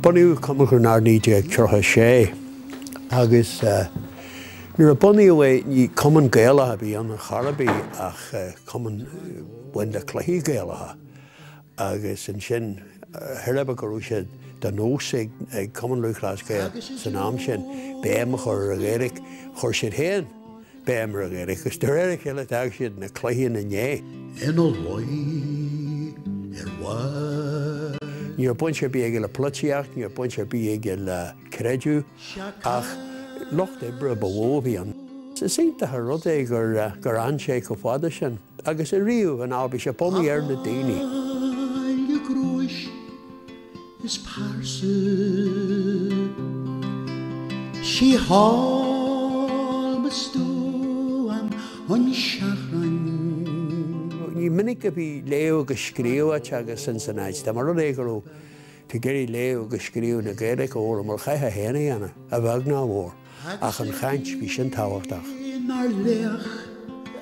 Bunaíodh Cumann Dhún Ard 1936 agus nuair a bunaíodh é ní cumann Gaelach a bhí ann ar chor ar bith ach cumann a bhain le cluichí Gaelacha agus ansin tharla go raibh sé de nós ag Cumann Lúthchleas Gael san am sin béim a chur ar an Ghaeilge, chuir siad féin béim ar an Ghaeilge agus de réir a chéile d'fhág siad na cluichí ina ndiaidh. Ina luí ar bhád. Ní raibh baint ar bith aige le polaitíocht, ní raibh baint ar bith aige le creideamh ach lucht oibre ba mhó a bhí ann. Is iontach an rud é gur gur fhan sé chomh fada sin agus ariamh anall bhí sé bunaithe ar na daoine. Áille gnóis. Is pearsa sí thall mo stuaim an seachrán. Ní minic a bhí léamh agus scríobh á teagasc ins an áit. Dá mba rud é go raibh tú ag iarraidh léamh agus scríobh na Gaeilge a fhoghlaim, bhuel chaithfeá féin a dhéanamh, a bheag ná a mhór. Ach an chaint, bhí sin tábhachtach.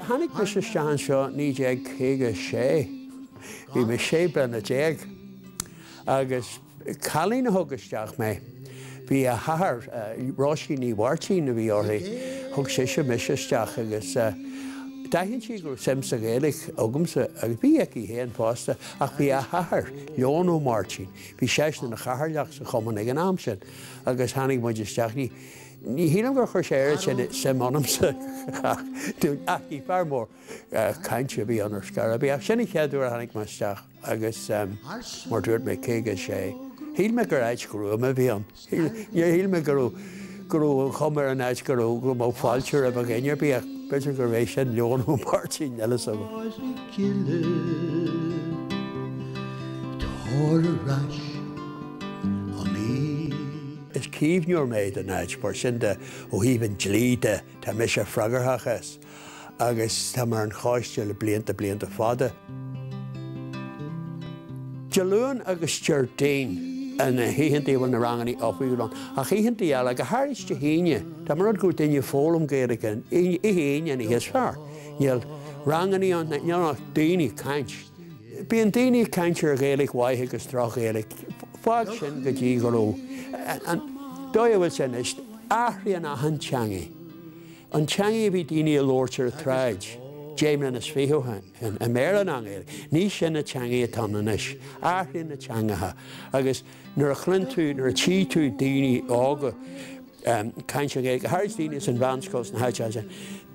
Tháinig mise isteach anseo 1956. Bhí mé 16 bliana. Agus cailín a thug isteach mé. Bhí a hathair, Róisín Ní Mháirtín a bhí uirthi, thug sise mise isteach agus d'aithin sí go raibh suim sa Ghaeilge agamsa agus bhí aici féin fosta ach bhí a hathair, Leon Ó Máirtín, bhí seisean ina chathaoirleach sa chumann ag an am sin agus tháinig muid isteach. Ní, ní shílim gur chuir sé oiread sin suim ionamsa ach ní fear mór cainte a bhí ann ar scor ar bith ach sin an chéad uair a tháinig mé isteach. Agus mar dúirt mé, 56. Shíl mé gur áit ghruama a bhí ann. Níor shíl mé go raibh, go raibh an chuma ar an áit go raibh, go mbeadh fáilte roimh dhuine ar bith ach b'fhéidir gurbh é sin Leon Ó Máirtín, níl fhios agam. Is caomhnóir mé don áit, mar sin de, ó thaobh an dlí de, tá mise freagrach as. agus tá mé ar an choiste le blianta, blianta fada. Dé Luain agus Déardaoin na hoícheanta a bhfuil na ranganna oifigiúla ann, ach oícheanta eile, go háirid Dé hAoine, dá mba rud go raibh duine ag foghlaim Gaeilge, oíche Aoine an oíche is fearr. Níl ranganna ann, níl ach daoine ag caint. Bíonn daoine ag caint ar Ghaeilge mhaith agus droch-Ghaeilge, fág sin go dtí go raibh an dóigh a bhfuil sé anois, athraíonn achan teangaidh. An teangaidh a bhí daoine a labhairt ar an tsráid 25 mbliana ó shin, i mBéarla ná i nGaeilge, ní sin an teangaidh atá ann anois. Athraíonn na teangacha agus nuair a chluin tú, nuair a tchí tú daoine óga ag caint i nGaeilge, go háirid daoine as an mheánscoil sna háiteacha sin,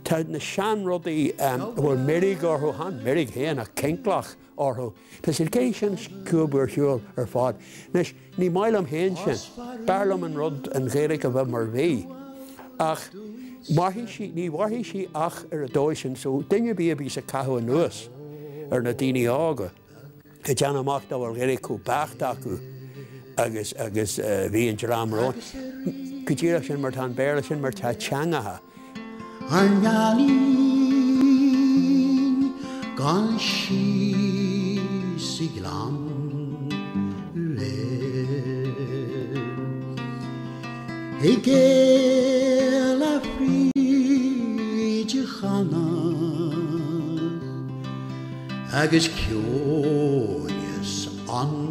tá na seanrudaí a bhfuil meirg orthu, chan meirg féin ach cincleach, orthu. Tá siad ag iarraidh sin a scuabadh ar shiúl ar fad. Anois, ní maith liom féin sin. B'fhearr liom an rud, an Ghaeilge a bheith mar a bhí. Ach mairfidh sí, ní mhairfidh sí ach ar an dóigh sin so duine ar bith a bhíos ag caitheamh anuas ar na daoine óga, ag déanamh amach nach bhfuil Gaeilge chomh beacht acu agus agus a bhí an dream romhainn. Go díreach sin mar tá an Béarla, sin mar tá teangacha. Ar n-ealaín gan síos i gclann Lir. I gcéile fríd a chanadh agus ciúineas an.